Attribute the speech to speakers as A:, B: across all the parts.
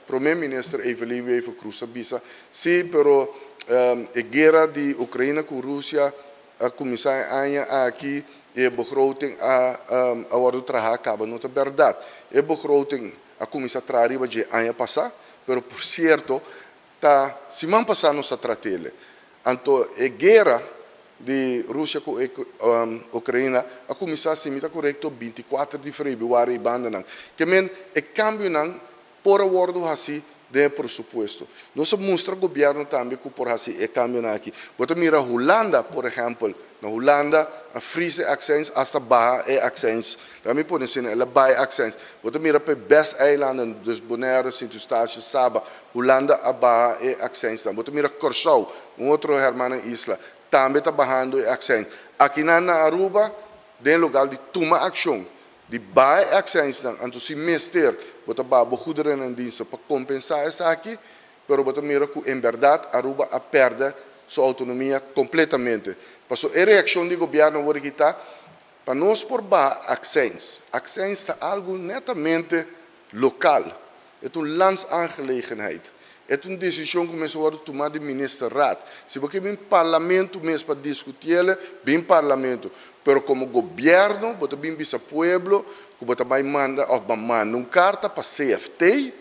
A: Prome Minister Evelyn Wever-Croes a bisa, si, pero e guera di Ucrania cu Rusia a cuminsa aña aki, e begroting a wordo traha caba. No ta berdad. E begroting a cuminsa traha riba dje aña pasa, pero por cierto, ta siman pasa nos a trat'e. Anto, e guera di Rusia cu Ucrania a cuminsa, si mi ta corecto, 24 di februari banda nan. Kiermen e cambio nan por a wordo haci den presupuesto. Nos a mustra gobierno tambe cu por haci e cambio nan aki. Bo ta mira Hulanda, por ehempel, na Hulanda a freeze accijns, hasta baha e accijns. Laat me pone asina, el a baha accijns. Bo ta mira pe BES-eilanden, dus Bonaire, Sint Eustatius, Saba, Hulanda a baha e accijns. Bo ta mira Curaçao, un otro hermana isla, tambe ta bahando e accijns. Aki na Aruba, den lugar di tuma accion, di baha accijns nan, anto si mester, bo ta baha bo goederen en diensten pa compensa esaki, pero bo ta mira cu en berdad Aruba a perde su autonomia completamente. Paso e reaccion di gobierno awor aki ta, pa nos por baha accijns. Accijns ta algo netamente local. E ta un landsaangelegenheid. E ta un decision cu mester wordo tuma di ministerraad. Si bo kier bin parlamento mes pa discuti, bin parlamento. Pero como gobierno, bo ta bin bisa pueblo, cu bo ta bay manda, of manda un carta pa CFT,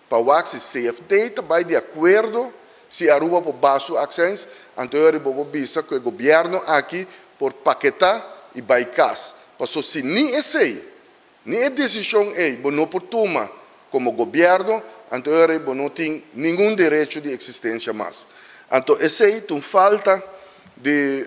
A: pa wak si CFT ta bay di acuerdo, si Aruba por baha su accijns, anto bo bisa cu e gobierno aki por paketa y bay cas. Paso si ni esey, ni e decision ey, bo no por tuma como gobierno, anto bo no tin ningun derecho di existencia mas. Anto esey ta un falta di,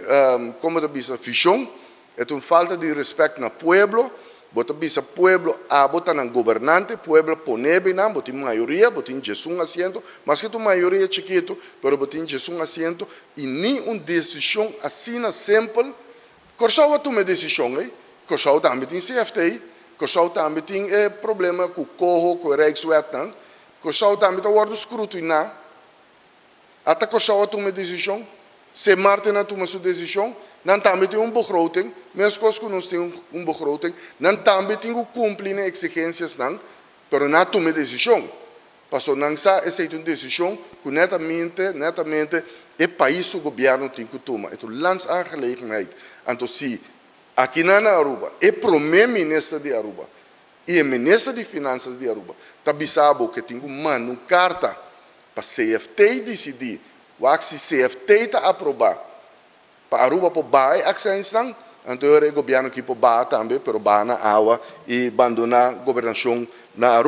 A: con ta bisa, vision, e un falta di respet na pueblo. Bo ta bisa pueblo, abo ta nan gobernante, pueblo pone nan, bo tin mayoria, bo tin 11 asiento, maske ta mayoria chikito, pero bo tin 11 asiento, y ni un decision asina simpel. Corsou a tuma decision, eh? Corsou tambe tin CFT, Corsou tambe tin problema cu coho, cu Rijkswet, nan. Corsou tambe ta wordo scrutina. Ata Corsou a tuma decision, Sint Maarten a tuma su decision, nan tambe tin un begroting, mescos cu nos tin un begroting, nan tambe tin cu cumpli e exigencianan, pero nan a tuma decision. Paso nan sa esey un decision cu netamente, netamente e pais su gobierno tin cu tuma. E ta un landsaangelegenheid. Anto si aki na Aruba, e prome minister di Aruba y e minister di Finanzas di Aruba, ta bisa bo cu tin cu manda un carta pa CFT decidi, wak si CFT ta aproba, pa Aruba por baha accijns nan, anto e gobierno aki por baha tambe, pero baha na awa y bandona gobernacion na Aruba.